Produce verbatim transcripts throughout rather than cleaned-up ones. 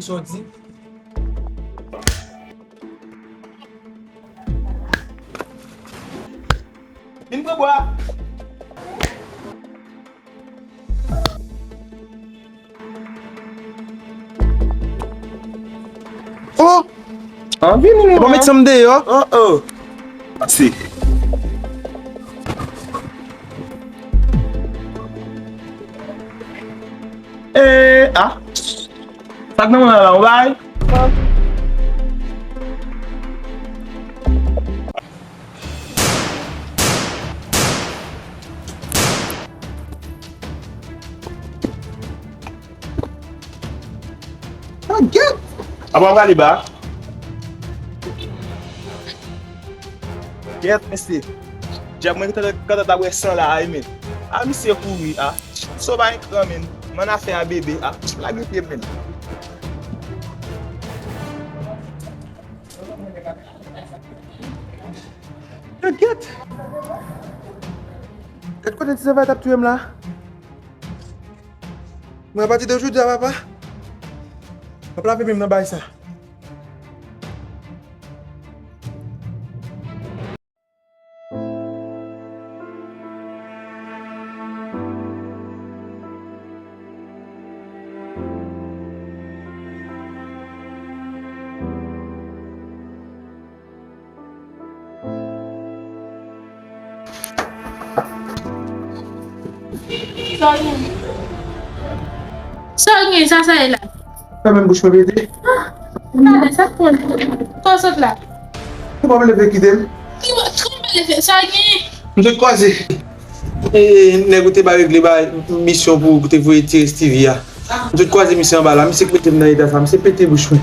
Sa w di? Vin pran bwa. Oh! An vini, mwen. Bon, met sa m deyò. Oh, oh. Pase. Eh, ah. Sa k nan men w la, yon bagay? Ah, gyèt! Apa w prale ba? Gyèt, mesye. Dyab, mwen gentan, gentan ta bwè san la, a, men. A, misye kouri, a. So pa ekran, men. M ann afè a bebe, a. Lage pye, men. Yo, gyèt! Gad kote ti zanvay t ap touye m la. Mwen, apati de jodi a, papa, m ap lave men m nan bagay sa. Sa w gen? Sa w gen, sa sa ye la? Fèmen bouch mwen pete. Ah, talè, sa k pran? Kò sot la. Ou pa vle fè kite m? Ki, ki pa vle fè? Sa w gen? M sot kwaze. E, nèg ou te ba regle ba misyon pou ou te voye tire Steevy a. M sot kwaze misye anba la, misye k mete m nan eta sa, misye pete bouch mwen.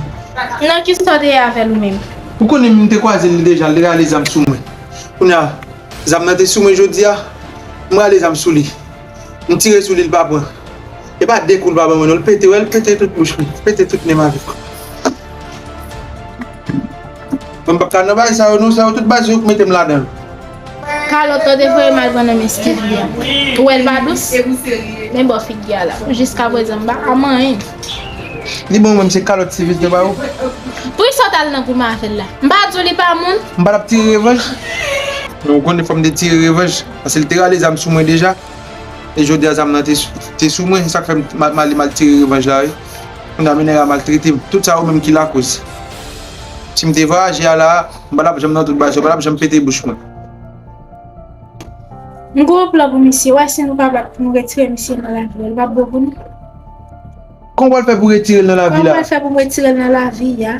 Nan ki sa w te ye avè l ou menm? Ou konnen m te kwaze l deja, l te rale zam sou mwen. Kounye a, zam nan te sou mwen jodi a, m rale zam sou li. M tire sou li, l pa pran. E pa de kou l pa ban mwen non, l pete, wè, l pete tout bouch mwen, pete tout nen m avèk. Mwen m p ap ka nan bagay sa yo non, sa yo tout bagay se yo k mete m ladan l. Kalòt ou te voye m al pran nan men Steevy a. Ou wè l pa dous? Men bò figi a la. Jiskaprezan m pa ka manyen. Li bon, mwen, se kalòt Steevy te ba ou. Poukisa w t al nan goumen avè l la? M pa di w li pa moun. M pa t ap tire revanj. Men ou konnen fò m te tire revanj. Paske l te rale zam sou mwen deja. E jodi a zam nan te, te sou mwen. Sa k fè m, m al, m al tire revanj la, wi. Kounye a, menè a maltrete m. Tout sa ou menm ki lakoz. Si m te vwayaje a la, m pa t ap janm nan tout bagay sa, w pa t ap janm pete bouch mwen. M gen yon plan pou misye. Wè si nou kapab pou nou retire misye nan lavi a. Li p ap bon pou nou. Kòman w pral fè pou retire l nan lavi la? Kòman m pral fè pou m retire l nan lavi a?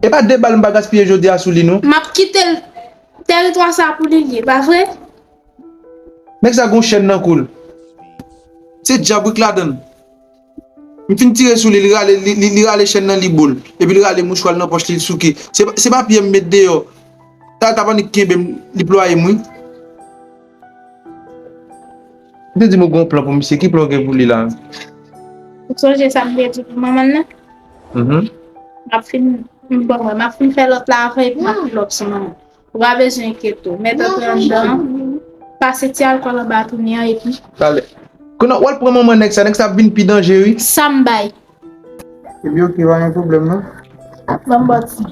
E pa de bal m pa gaspiye jodi a sou li, non. M ap kite l, teritwa sa pou li l ye, pa vre? Nèg sa gon chèn nan kou l. Se djab wi k ladan l. M fin tire sou li, li rale, li, li, li rale chèn nan, li bo l. Epi li rale mouchwa l nan pòch li, li souke. Se, se papye m met deyò. Sa t ap annik kenbe m, li plwaye m wi. M te di m ou gon plan pou misye, ki plan w gen pou li la? Ou sonje sa m te di pou manman l nan? Mhm. M ap fin, bon, m ap fin fè lòt la avan epi m ap pil up sou manman. Ou pa bezwen enkyete w. Mèt antre anndan an, pase ti alkòl anba touni an epi. Talè. Kounye a, w al pran manman nèg sa, nèg sa ap vin pi danje wi. Sa m bay. Epi oke, pa gen pwoblèm non. Ban m ba w ti.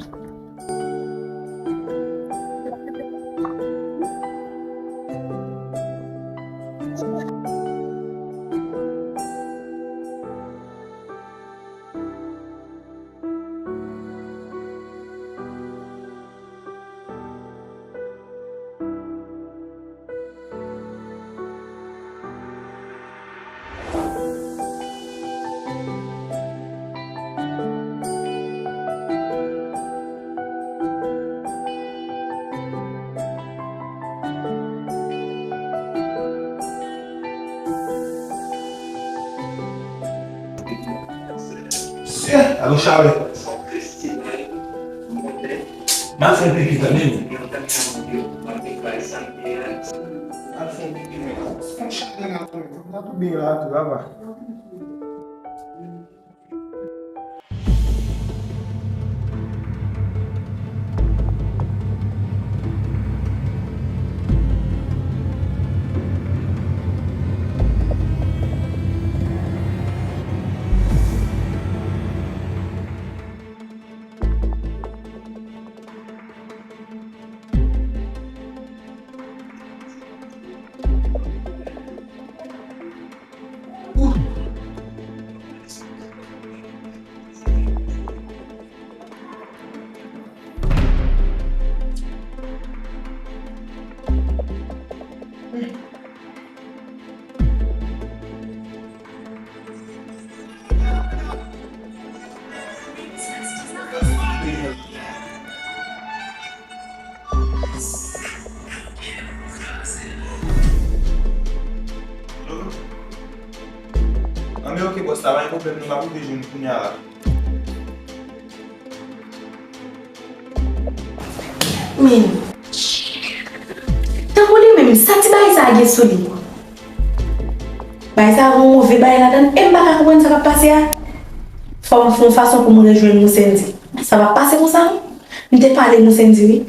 Alo, Charles. M al fè yon pipi, tande m. M al fè yon pipi, men. Fon chalè la, wi. Sa tou byen la, tou, ava. Anben, ok, bòs la, pa gen pwoblèm, nou va rive jwenn kounye a la. Men, tankou li menm, sa ti bagay sa a gen sou li? Bagay sa a gon move bagay ladan l, e m pa ka konprann sa k ap pase a. Fò m fè yon fason pou m rejwenn Mousendy. Sa p ap pase konsa non. M te pale Mousendy wi.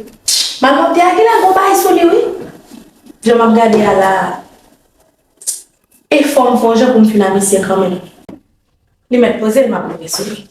Malpwòpte a genlè gon bagay sou li wi. Jan m ap gade a la. E fò m fè yon jan pou m fin ak misye kanmenm. Li mèt poze l, m ap rive sou li.